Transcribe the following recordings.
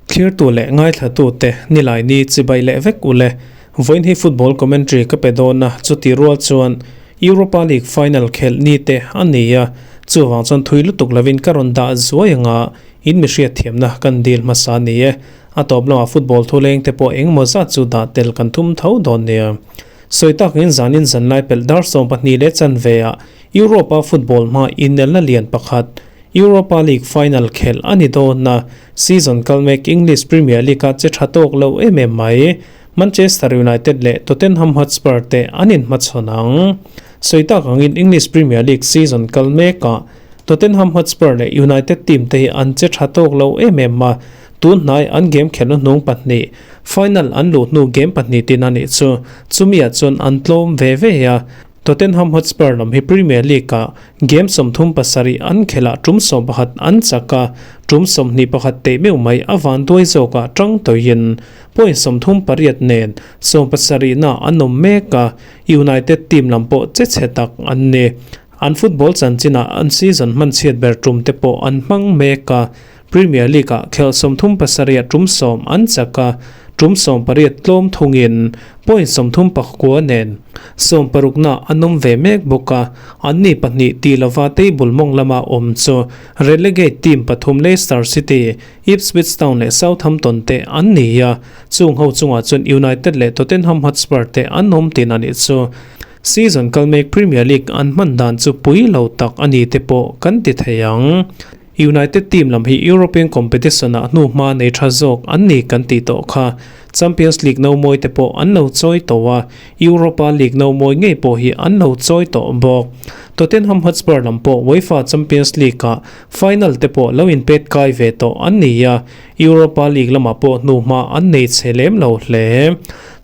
Thlirtu leh ngaithlatute Nilaini chibai leh vek u le. Vawiin hi football commentary ka pe dawn a, chuti rual chuan Europa League final khelh ni te a ni a, chuvang chuan thui lutuk lovin ka rawn dah zuai anga in mi hriatthiamna kan dil hmasa a ni e. A tawp lamah football thuleng te pawh engemaw zat chu dah tel kan thum tho dawn nia. Sawi takin zanin zanlai pelh dar 12 leh chanve ah Europa football hma inelna lian pakhat Europa League final khelh a ni dawn a, season kal mek English Premier League-a che tha tawk lo em em mai. Manchester United leh Tottenham Hotspur te an inhmachhawn ang. Sawi tak angin English Premier League season kal mekah Tottenham Hotspur leh United team te hi an che tha tawk lo em em a, tun hnai an game khelhna hnung pahnih, final an luh hnu game pahnih tin a nih chu, chumiah chuan an tlawm ve ve a. Tottenham Hotspur lam hi Premier League-ah game 37 an khelh ah tum 11 an chak a, tum 21 teh meuh mai a vanduai zawkah tang tawhin point 38 nen 17 na an awm mek a, United team lam pawh che chhe tak an ni. An football chanchinah an season hman chhiat ber tum te pawh an hmang mek a, Premier League-ah khelh 37 tum 10 an chak a, tum 18 tlawm thungin point 34 nen 16 na an awm ve mek bawk a, anni pahnih tih lova table mawng lama awm chu relegate team pathum Leicester City, Ipswich Town leh Southampton te an ni a, chung ho chungah chuan United leh Tottenham Hotspur te an awm tin a nih chu. Season kal mek Premier League an hman dan chu pui lo tak a ni te pawh kan ti thei ang. United team lam hi European competition ah hnuhma nei tha zawk an ni kan tih tawh kha. Champions League no mawi te pawh an lo chawi tawh a, Europa League no mawi ngei pawh hi an lo chawi tawh bawk. Tottenham Hotspur lam pawh UEFA Champions League ah final te pawh lo inpet kai ve tawh an ni a, Europa League lamah pawh hnuhma an nei chhe lem lo hle.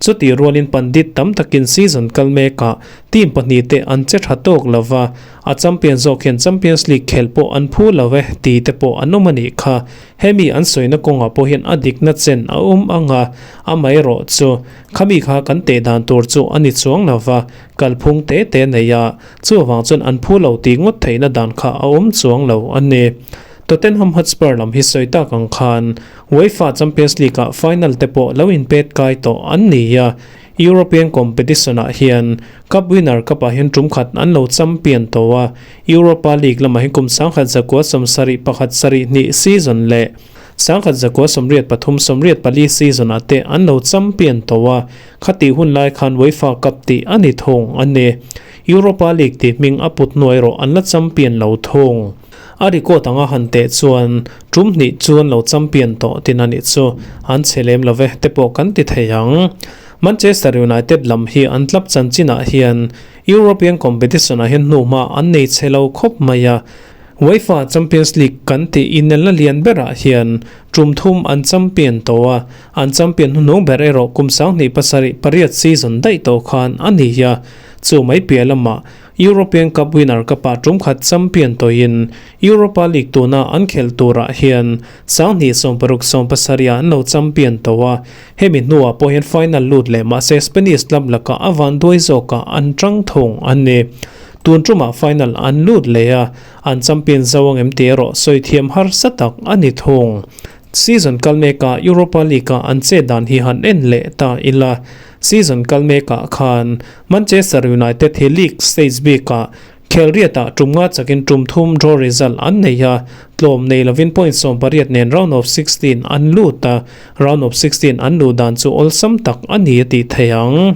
Chutih rualin pandit tam takin season kal mekah team pahnih te an che tha tawk lova, A champion zawk hian Champions League khelh pawh an phu lo e ti te pawh an awm a nih kha. Hemi an sawina kawngah pawh hian a dikna chen a awm ang a, amaherawh chu khami kha kan teh dan tur chu a ni chuang lo va, kalphung te te nei a, chuvang chuan an phu lo tih ngawt theihna dan kha a awm chuang lo a ni. Tottenham Hotspur lam hi sawi tak ang khan UEFA Champions League-ah final te pawh lo inpet kai tawh an ni a, European competition ah hian Cup winner cup ah hian tum khat an lo champion tawh a, Europa League lamah hian kum 1971 72 season leh 1983 84 season ah te an lo champion tawh a, khatih hun lai khan UEFA Cup tih a ni thung a ni. Europa League tih hming a put hnuai erawh an la champion lo thung. A record anga han teh chuan tum hnih chu an lo champion tawh tin a nih chu an chhe lem lo ve te pawh kan ti thei ang. Manchester United lam hi an club chanchinah hian European competition ah hian hnuhma an nei chhe lo khawp mai a, UEFA Champions League kan tih inelna lian berah hian tum thum an champion tawh a, an champion hnuhnung ber erawh kum 2007 pariat season daih tawh khan a ni a, chu mai piah lamah European Cup winner Cup-ah tum khat champion tawhin Europa League tuna an khelh turah hian 2016 17 ah an lo champion tawh a, hemi hnuah pawh hian final lut leh mahse Spanish club lakah a vanduai zawkah an tang thung a ni. Tun tumah final an lut leh a, an champion zo ang em tih erawh sawi thiam harsa tak a ni thung. Season kal mekah Europa League-ah an chet dan hi han en leh ta ila, season kal mekah khan Manchester United hi league stage bikah khelriatah tum nga chakin tum thum draw result an nei a, tlawm nei lovin point 18 nen round of 16 an lut a, round of 16 an luh dan chu awlsam tak a ni a tih theih ang.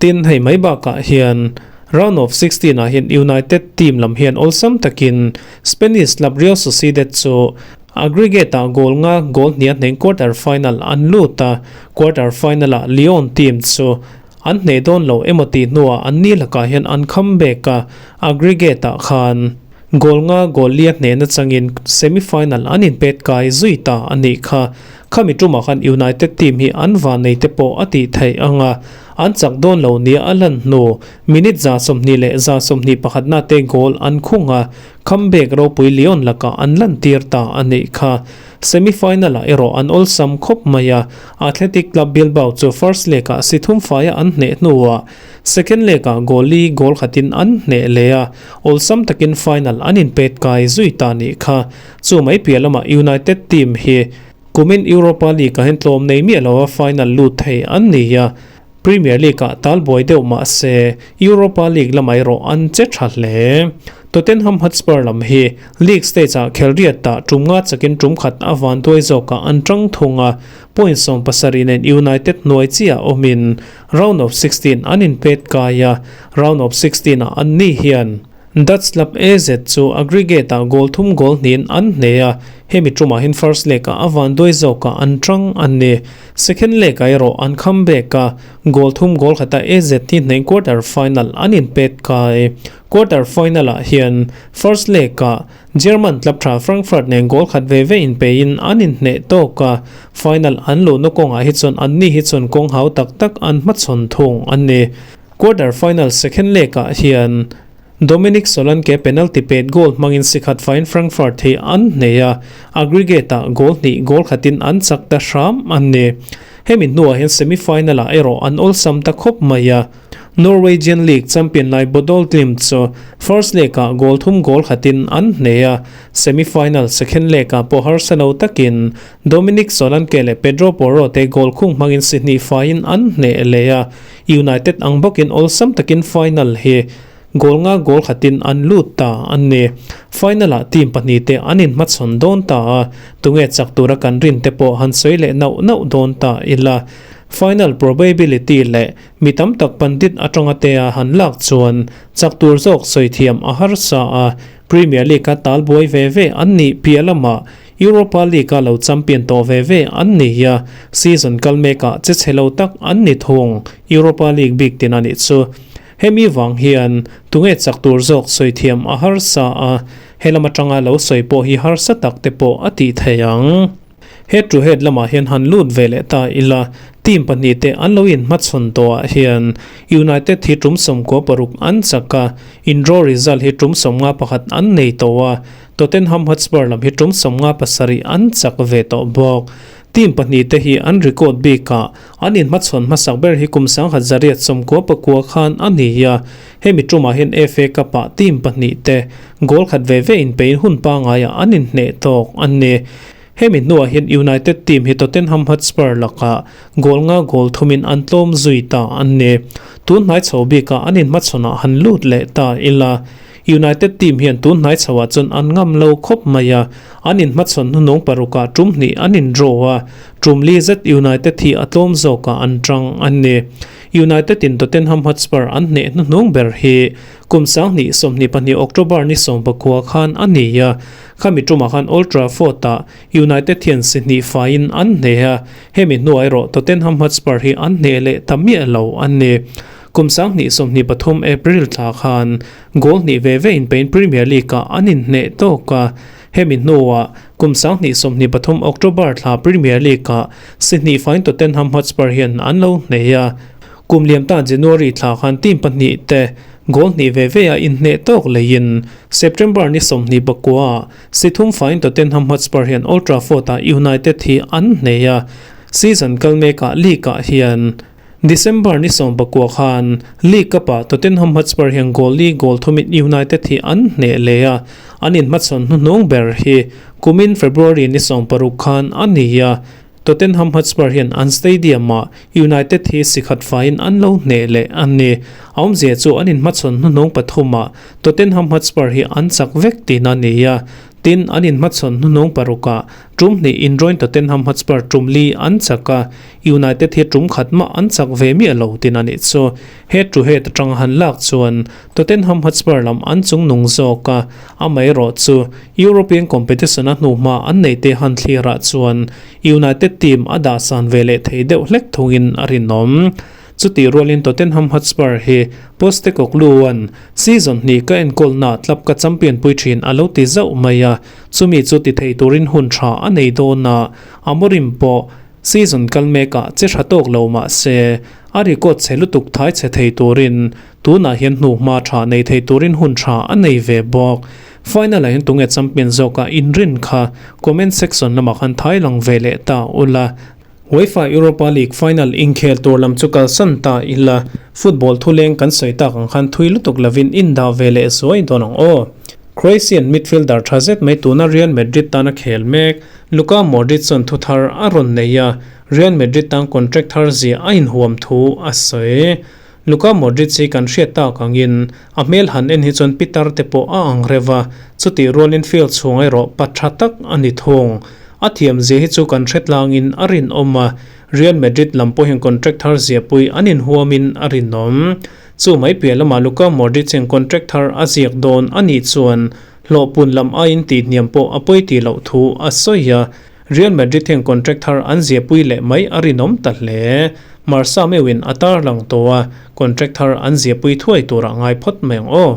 Tin, hei mai bakah hian round of 16 ah hian United team lam hian awlsam takin Spanish club Real Sociedad chu Aggregate-ah goal nga goal hnih a hneng quarter final an lut a, quarter final-ah Lyon team chu an hneh dawn lo emaw tih hnuah an ni lakah hian an kham bek a, aggregate-ah khan goal nga goal li a hnehna changin semi final an inpet kai zui ta a nih kha. Khami tumah khan United team hi an van nei te pawh a tih theih ang a, An chak dawn lo nia a lan hnu minute 120 leh 121 na te goal an khung a, comeback ropui Lyon lakah an lantir ta a nih kha. Semi-final ah erawh an awlsam khawp mai a, Athletic Club Bilbao chu first leg ah si thum faia an hneh hnuah second leg ah goal li goal khatin an hneh leh a, awlsam takin final an inpet kai zui ta nih kha. Chu mai piah lamah United team hi kumin Europa League ah hian tlawm nei miah lo a final lut thei an ni a, Premier League ah talbuai deuh mah se Europa League lamah erawh an che tha hle. Tottenham Hotspur lam hi league stage ah khelriat ah tum nga chakin tum khat a vanduai zawkah an tang thung a, point 17 nen United hnuai chiah awmin round of 16 an inpet kai a, round of 16 ah an ni hian Dutch club AZ chu aggregate ah goal thum goal hnihin an hneh a, hemi tumah hian first leg ah a vanduai zawkah an tang a ni. Second leg ah erawh an comeback a, goal thum goal khatah AZ hi hnehin quarter final an inpet kai. Quarter final ah hian first leg ah German club tha Frankfurt nen goal khat ve ve inpeiin an inhneh tawk a, final an luhna kawngah hi chuan anni hi chuan kawng hau tak tak an hmachhawn thung a ni. Quarter final second leg ah hian Dominic Solanke penalty pet goal hmangin si khat faiin Frankfurt hi an hneh a, aggregate ah goal hnih goal khatin an chak ta hram a ni. Hemi hnuah hian semi final ah erawh an awlsam ta khawp mai a, Norwegian League champion lai Bodø Glimt chu first leg ah goal thum goal khatin an hneh a, semi final second leg ah pawh harsa lo takin Dominic Solanke leh Pedro Porro te goal khung hmangin si hnih faiin an hneh leh a, United ang bawkin awlsam takin final hi goal nga goal khatin an lut ta a ni. Final ah team pahnihte an inhmachhawn dawn ta a, tunge chak tura kan rin te pawh han sawi leh nauh nauh dawn ta ila. Final probability leh mi tam tak pandit atanga te a han lak chuan chak tur zawk sawi thiam a harsa a, Premier League a talbuai ve ve an nih piah lamah Europa League-a lo champion tawh ve ve an ni a, season kal mekah che chhe lo tak an ni thung, Europa League bik tin a nih chu. Hemi vang hian tunge chak tur zawk sawi thiam a harsa a, helam atanga lo sawi pawh hi harsa tak te pawh a tih thei ang. Head to head lamah hian han lut ve leh ta ila, team pahnihte an lo inhmachhawn tawhah hian United hi tum 96 an chak a, in draw result hi tum 51 an nei tawh a, Tottenham Hotspur lam hi tum 57 an chak ve tawh bawk. Team pahnihte hi an record bikah an inhmachhawn hmasak ber hi kum 1999 khan a ni a, hemi tumah hian FA Cup-ah team pahnihte goal khat ve ve inpeiin hun pangaiah an inhneh tawk a ni. Hemi hnuah hian United team hi Tottenham Hotspur lakah goal nga goal thumin an tlawm zui ta a ni. Tun hnai chho bikah an inhmachhawnah han lut leh ta ila. United team hian tun hnai chhoah chuan an ngam lo khawp mai a, an inhmachhawn hnuhnung parukah tum hnih an in draw a, tum li zet United hi a tlawm zawkah an tang a ni. United in Tottenham Hotspur an hneh hnuhnung ber hi kum 2022 October ni 19 khan a ni a, khami tumah khan Old Trafford ah United hian si hnih faiin an hneh a, hemi hnuah erawh Tottenham Hotspur hi an hneh leh ta miah lo a ni. Kum 2023 April thla khan goal hnih ve ve inpein Premier League-ah an inhneh tawk a, hemi hnuah kum 2023 October thla Premier League-ah si hnih fain Tottenham Hotspur hian an lo hneh a. Kum liam ta January thla khan team pahnih te goal hnih ve ve a inhneh tawk leiin September ni 29 si thum fain Tottenham Hotspur hian Old Trafford-ah United hi an hneh a, season kal mekah league-ah hian December ni 19 khan League Cup-ah Tottenham Hotspur hian goal li goal thumin United hi an hneh leh a, an inhmachhawn hnuhnung ber hi kumin February ni 16 khan a ni a, Tottenham Hotspur hian an stadium-ah United hi si khat faiin an lo hneh leh a ni. A awmzia chu an inhmachhawn hnuhnung pathumah Tottenham Hotspur hi an chak vek tihna a ni a, tin an inhmachhawn hnuhnung parukah tum hnih inrawin Tottenham Hotspur tum li an chak a, United hi tum khat mah an chak ve miah lo tin a nih chu. Head to head atanga han lak chuan Tottenham Hotspur lam an chung nung zawk a, amaherawh chu European competition a hnuhma an nei te han thlirah chuan United team a dah san ve leh thei deuh hlek thungin a rinawm. Chutih rualin Tottenham Hotspur hi Postecoglou-a'n season hnih ka enkawlnaah club ka champion pui thin a lo ti zauh mai a, chumi chu ti thei turin hun tha a nei dawn a, Amorim pawh. Season kal mekah che tha tawk lo mah se, a record chhe lutuk thai chhe thei turin tunah hian hnuhma tha nei thei turin hun tha a nei ve bawk. Final ah hian tunge champion zawka inrin kha comment section lamah khan thai lang ve leh ta ula. UEFA Europa League final inkhel tur lam chu kalsan ta ila, football thuleng kan sawi tak ang khan thui lutuk lovin indah ve leh zuai dawn ang aw. Croatian midfielder tha zet mai tuna Real Madrid tana khel mek Luka Modric chuan thu thar a rawn nei a, Real Madrid tan contract thar zia a inhuam thu a sawi. Luka Modric hi kan hriat tak angin a hmel han en hi chuan pitar te pawh a ang reuh a, chutih rualin field chhung erawh pa tha tak a ni thung. A thiam zia hi chu kan hre tlangin a rinawm a, Real Madrid lam pawhin contract thar ziahpui an inhuamin a rinawm. Chu mai piah lamah Luka Modric hian contract thar a ziak dawn a nih chuan hlawhpun lam aiin tihhniam pawh a pawi tih loh thu a sawi a, Real Madrid hian contract thar an ziahpui leh mai a rinawm ta hle. Marca meuhin a tarlang tawh a, contract thar an ziahpui thuai turah ngai phawt mai ang aw.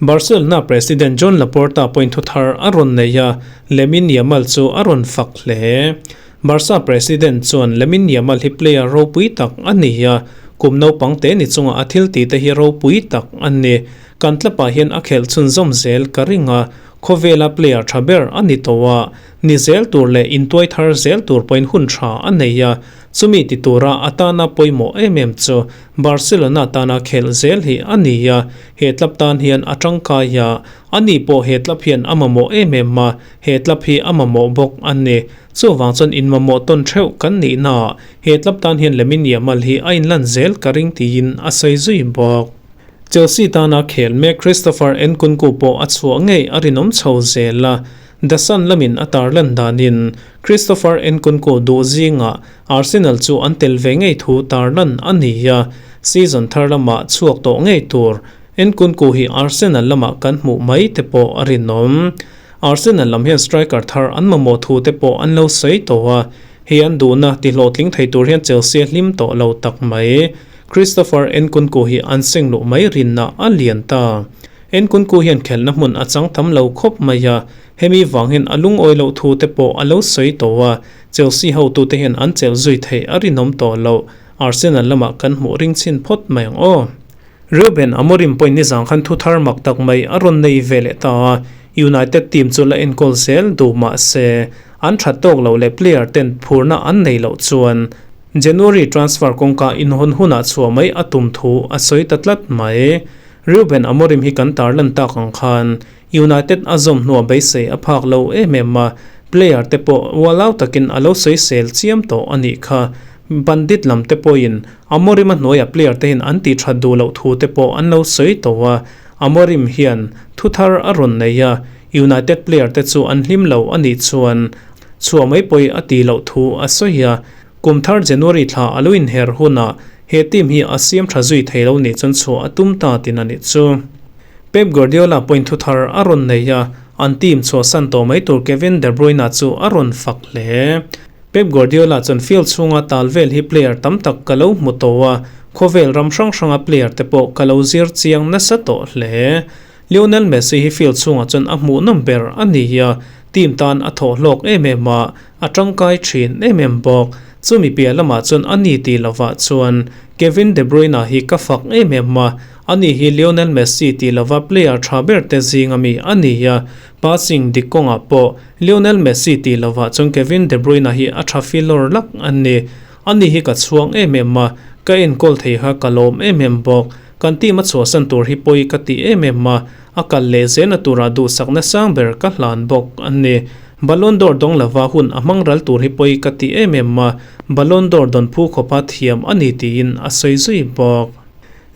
Barcelona President Joan Laporta pawhin thu thar a rawn nei a, Lamine Yamal chu a rawn fak hle. Barca President chuan Lamine Yamal hi player ropui tak a ni a, kum naupang te ni chunga a thil tih te hi ropui tak a ni. Kan tlapah hian a khelh chhunzawm zel ka ring a, khawvela player tha ber a ni tawh a, ni zel tur leh intuai thar zel tur pawhin hun tha a nei a, chumi ti tura a tana pawimawh em em chu Barcelona tana khelh zel hi a ni a, he tlap tan hian a tangkai a, ani pawh he tlap hian a mamawh em em a, he tlap hi a mamawh bawk a ni. Chuvang chuan inmamawh tawn theuh kan nihnaah he tlap tan hian Lamine Yamal hi a inlan zel ka ring tiin a sawi zui bawk. Chelsea tana khel mek Christopher Nkunku pawh a chhuah ngei a rinawm chho zel a, The Sun lamin a tarlan danin Christopher Nkunku duh zingah Arsenal chu an tel ve ngei thu tarlan a ni a, season thar lamah chhuak tawh ngei tur Nkunku hi Arsenal lamah kan hmuh mai te pawh a rinawm. Arsenal lam hian striker thar an mamawh thu te pawh an lo sawi tawh a, hei an duhna ti hlawhtling thei tur hian Chelsea a hlim tawh lo tak mai. Christopher Nkunku hi an seng luh mai rinna a lian ta. Nkunku hian khelhna hmun a chang tam lo khawp mai a, hemi vang hian a lungawi loh thu te pawh a lo sawi tawh a, Chelsea hotute hian an chelh zui theih a rinawm tawh loh. Arsenal lamah kan hmuh ring chhin phawt mai ang aw. Ruben Amorim pawhin nizang khan thu thar mak tak mai a rawn nei ve leh ta a, United team chu la enkawl zel duh mah se, an that tawk loh leh player ten phurna an nei loh chuan January transfer kawngka inhawn hunah chhuah mai a tum thu a sawi ta tlat mai. Ruben Amorim hi kan tarlan tak ang khan United a zawm hnuah beisei a phak lo em em a, player te pawh ualau takin a lo sawisel chiam tawh a nih kha. Bandit lam te pawhin Amorim a hnuaia player te hian an tih that duh loh thu te pawh an lo sawi tawh a, Amorim hian thu thar a rawn nei a, United player te chu an hlim lo a nih chuan chhuah mai pawi a tih loh thu a sawi a, kum thar January thla a lo inher hunah he team hi a siam tha zui thei lo nih chuan chhuah a tum ta tin a nih chu. Pep Guardiola pawhin thu thar a rawn nei a, an team chhuahsan tawh mai tur Kevin De Bruyne chu a rawn fak hle. Pep Guardiola chuan field chhunga tal vel hi player tam tak ka lo hmu tawh a, khawvel ram hrang hranga player te pawh ka lo zir chiang nasa tawh hle. Lionel Messi hi field chhungah chuan a hmuhnawm ber a ni a, team tan a thawh hlawk em em a, a tangkai thin em em bawk. Chumi piah lamah chuan a ni tih lovah chuan Kevin De Bruyne hi ka fak em em a, ani hi Lionel Messi tih lova player tha ber te zinga mi a ni a, passing dik kawngah pawh Lionel Messi tih lovah chuan Kevin De Bruyne hi a tha filawr lak a ni. Ani hi ka chhuang em em a, ka enkawl thei kha ka lawm em em bawk. Kan team a chhuahsan tur hi pawi ka ti em em a, a kal leh zelna turah duhsakna sang ber ka hlan bawk a ni. Ballon d'Or dawng lova hun a hmang ral tur hi pawi ka ti em em a, Ballon d'Or dawn phu khawpa thiam a ni tiin a sawi zui bawk.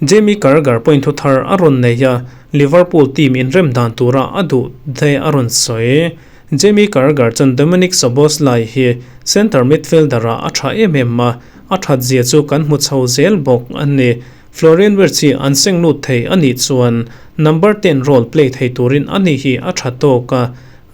Jamie Carragher pawhin thu thar a rawn nei a, Liverpool team inrem dan tura a duh te a rawn sawi. Jamie Carragher chuan Dominik Szoboszlai hi centre midfielder-ah a tha em em a, a that zia chu kan hmu chho zel bawk a ni. Florian Wirtz hi an seng lut thei a nih chuan number 10 role play thei turin ani hi a tha tawk a,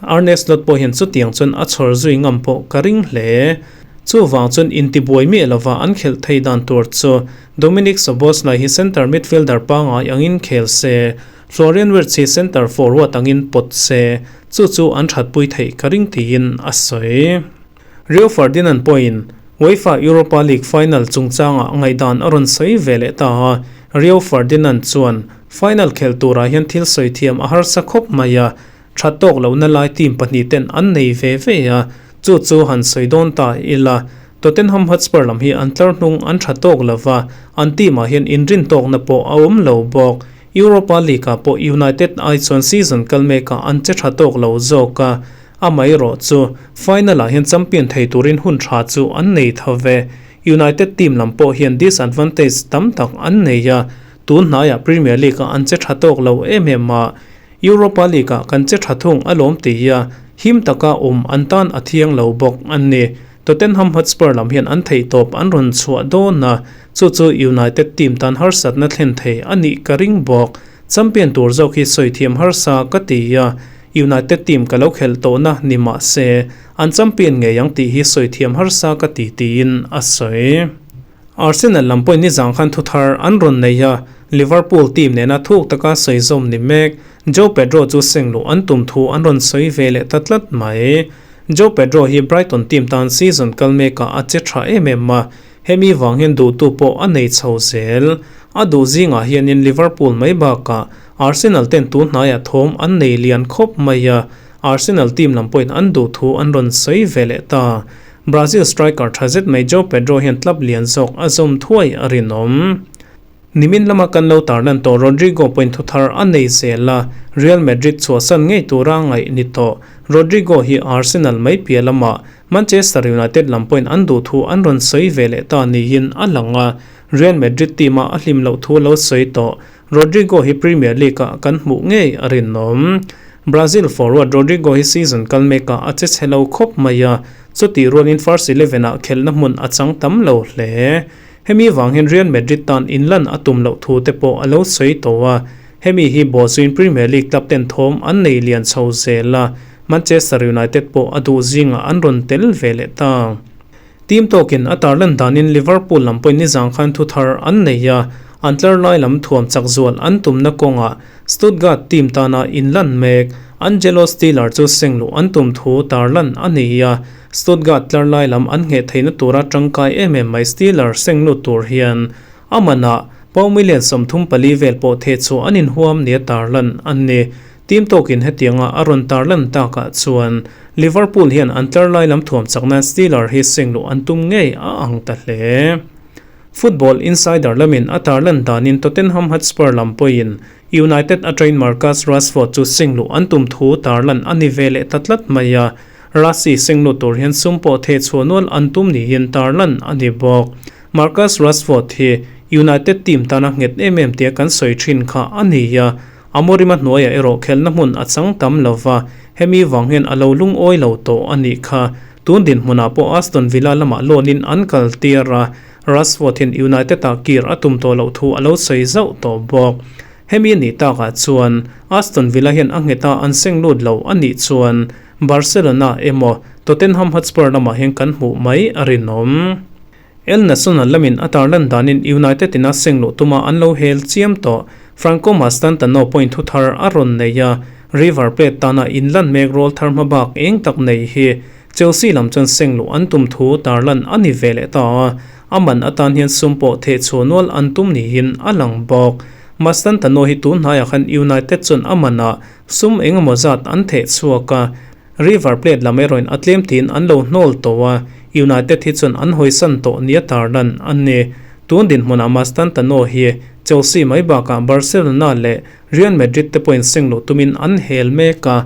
Arne Slot pawh hian chutiang chuan a chhawr zui ngam pawh ka ring hle. Chuvang chuan intibuai miah lova an khelh thei dan tur chu Dominik Szoboszlai hi centre midfielder pangngai angin khel se, Florian Wirtz hi centre forward angin pawt se, chu chu an thatpui theih ka ring tiin a sawi. Rio Ferdinand pawhin. UEFA Europa League final chungchangah ngaihdan a rawn sawi ve leh ta a, Rio Ferdinand chuan, Final khelh turah hian thil sawi thiam a harsa khawp mai a, tha tawk lohna lai team pahnihten an nei ve ve a, chu chu han sawi dawn ta ila. Tottenham Hotspur lam hi an tlar hnung an tha tawk lo va, an team ah hian inrin tawkna pawh a awm lo bawk. Europa League ah pawh United ai chuan season kal mekah an che tha tawk lo zawk a, amaherawh chu final ah hian champion thei turin hun tha chu an nei tho ve. United team lam pawh hian disadvantage tam tak an nei a, tun hnaiah Premier League ah an che tha tawk lo em em a, Europa League ah kan che tha thung alawm ti a, him taka awm an tan a thiang lo bawk a ni. Tottenham Hotspur lam hian an theihtawp an rawn chhuah dawn a, chu chu United team tan harsatna thlen thei a nih ka ring bawk. Champion tur zawk hi sawi thiam harsa ka ti a, United team ka lo khelh tawhna ni mah se, an champion ngei ang tih hi sawi thiam harsa ka ti tiin a sawi. Arsenal lam pawhin nizang khan thuthar an rawn nei a, Liverpool team nena thuk taka sawi zawm ni mek Joe Pedro chu seng luh an tum thu an rawn sawi ve leh ta tlat mai. Joe Pedro hi Brighton team tan season kal mekah a che tha em em a, hemi vang hian duhtu pawh a nei chho zel. A duh zingah hianin Liverpool mai bakah Arsenal ten tun hnaiah thawm an nei lian khawp mai a, Arsenal team lam pawhin an duh thu an rawn sawi ve leh ta. Brazil striker tha zet mai Joe Pedro hian club lian zawk a zawm thuai a rinawm. Nimin lama kan lo tarlan tawh Rodrygo pawhin thuthar a nei zel a, Real Madrid chhuahsan ngei tura ngaih ni tawh. Rodrygo hi Arsenal mai piah lamah Manchester United lam pawhin an duh thu an rawn sawi ve leh ta niin a lang a, Real Madrid team-a a hlim loh thu lo sawi tawh. Rodrygo hi Premier League-ah kan hmuh ngei a rinawm. Brazil forward Rodrygo hi season kal mekah a che chhe lo khawp mai a, chutih rualin first eleven-ah khelhna hmun a chang tam lo hle. Hemi vang hian Real Madrid tan inlan a tum loh thu te pawh a lo sawi tawh a, hemi hi bawhzuiin Premier League club ten thawm an nei lian chho zel a, Manchester United pawh a duh zingah an rawn tel ve leh ta. Team tawkin a tarlan danin Liverpool lam pawhin nizang khan thu thar an nei a, an tlar lai lam thuam chak zual an tumna kawngah Stuttgart team tana inlan mek Angelo Stiller chu seng luh an tum thu tarlan a ni a, Stuttgart tlar lai lam an ngheh theihna tura tangkai em em mai Stiller seng lut tur hian a manah pau million 34 vel pawh theh chu an inhuam nia tarlan a ni. Team tawkin hetianga a rawn tarlan takah chuan Liverpool hian an tlar lai lam thuam chakna Stiller hi seng luh an tum ngei a ang ta hle. Football Insider lamin a tarlan danin Tottenham Hotspur lam pawhin United atangin Marcus Rashford chu seng luh an tum thu tarlan a ni ve leh ta tlat mai a, Rassie seng lut tur hian sum pawh theh chhuah nual an tum niin tarlan a ni bawk. Marcus Rashford hi United team tana nghet em em tia kan sawi thin kha a ni a, Amorim a hnuaiah erawh khelhna hmun a chang tam lo va, hemi vang hian a lo lungawi lo tawh a nih kha. Tun dinhmunah pawh Aston Villa lamah loan-in an kal tir a, Rashford hian United-ah kir a tum tawh loh thu a lo sawi zauh tawh bawk. Hemi a nih takah chuan Aston Villa hian a nghet a an seng lut lo a nih chuan Barcelona emaw Tottenham Hotspur lamah hian kan hmuh mai a rinawm. El Nacional lamin a tarlan danin United in a seng luh tuma an lo hel chiam tawh. Franco Mastantano point thu thar a rawn nei a, River Plate tana inlan mek rawl thar hma bak eng tak nei hi Chelsea lam chuan seng luh an tum thu tarlan a ni ve leh ta a, a man atan hian sum pawh theh chhuah nual an tum niin a lang bawk. Mastantano hi tun hnaiah khan United chuan a manah sum engemaw zat an theh chhuak a, River Plate lam erawhin a tlem tiin an lo hnawl tawh a, United hi chuan an hawisan tawh nia tarlan a ni. Tun dinhmunah Mastantano hi Chelsea mai bakah Barcelona leh Real Madrid te pawhin seng luh tumin an hel mek a,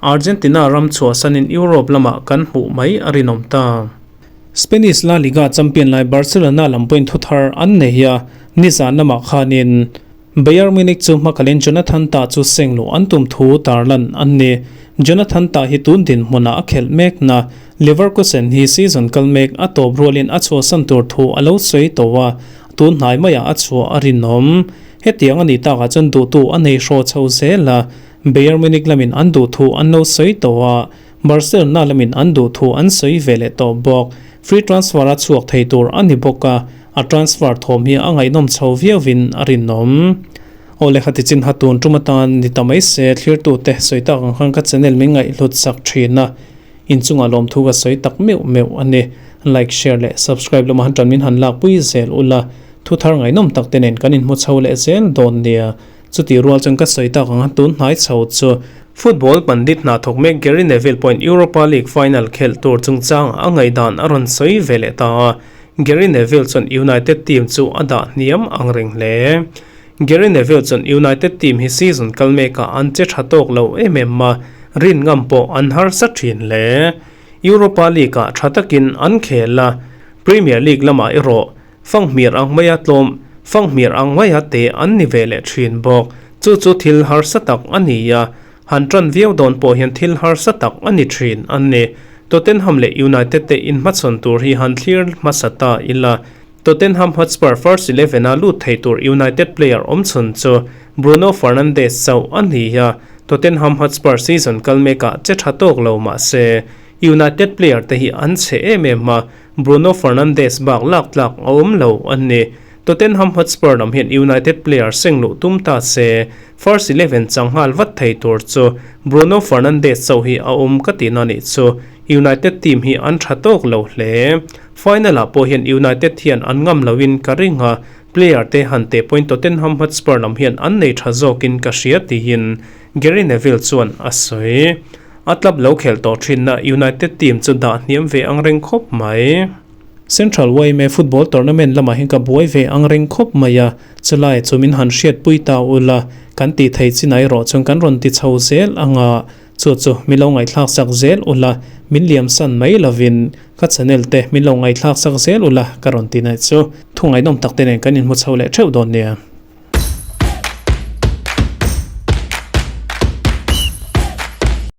Argentina ram chhuahsanin Europe lamah kan hmuh mai a rinawm ta. Spanish La Liga champion lai Barcelona lam pawhin thuthar an nei a, nizan lamah khanin Bayern Munich chu hmakalin Jonathan Tah chu seng luh an tum thu tarlan an ni. Jonathan Tah hi tun dinhmunah a khelh mek na. Leverkusen hi season kal mek a tawp rualin a chhuahsan tur thu a lo sawi tawh a, tun hnai maiah a chhuah a rinawm. Hetiang a nih takah chuan duhtu a nei hraw chho zel a, Bayern Munich lamin an duh thu an lo sawi tawh a, Barcelona lamin an duh thu an sawi ve leh tawh bawk. Free transfer a chhuak thei tur a ni bawk a, a transfer thawm hi a ngaihnawm chho viauin a rinawm. Aw le khati chin ha tun tum atan ni ta mai se, thlirtute sawi tak ang khan ka channel min ngaihhlut sak thin a, inchungah lawmthu ka sawi tak meuh meuh a ni. Like, share leh subscribe lamah han ṭan min han lakpui zel ula, thu thar ngaihnawm tak te nen kan inhmu chho leh zel dawn nia. Chutih rual chuan ka sawi tak ang a, tun hnai chho chu Football pandit hna thawk mek Gary Neville pawhin Europa League final khelh tur chungchangah a ngaihdan a rawn sawi ve leh ta a, Gary Neville chuan United team chu a dah hniam ang reng hle. Gary Neville chuan United team hi season kal mekah an che tha tawk lo em em a, rin ngam pawh an harsa thin hle. Europa League-ah tha takin an khel a, Premier League lamah erawh fanghmir ang maia tlawm, fanghmir ang maia te an ni ve leh thin bawk. Chu chu thil harsa tak a ni a, han tan viau dawn pawh hian thil harsa tak a ni thin a ni. Tottenham leh United te inhmachhawn tur hi han thlir hmasa ta ila, Tottenham Hotspur first eleven-a lut thei tur United player awmchhun chu Bruno Fernandes chauh a ni a, Tottenham Hotspur season kal mekah che tha tawk lo mah se, United player te hi an chhe em em a, Bruno Fernandes bak lak tlak a awm lo a ni. Tottenham Hotspur lam hian United player seng luh tum ta se, first 11 changhal vat thei tur chu Bruno Fernandes chauh hi a awm ka tihna nih chu. United team hi an tha tawk lo hle. Final ah pawh hian United hian an ngam lo in ka ring a, player te han teh pawhin Tottenham Hotspur lam hian an nei tha zawk in ka hria tiin Gary Neville chuan a sawi. A club lo khelh tawh thinna United team chu dah hniam ve ang reng khawp mai. Central yma football tournament lamah hian ka buai ve ang reng khawp mai a, chulai chu min han hriatpui ta ula, kan tih thei chinai erawh chuan kan rawn ti chho zel ang a, Chu chu min lo ngaihthlak sak zel ula, min liam san mai lovin ka channel te min lo ngaihthlak sak zel ula ka rawn ti naih chu. Thu ngaihnawm tak te nen kan inhmu chho leh theuh dawn nia.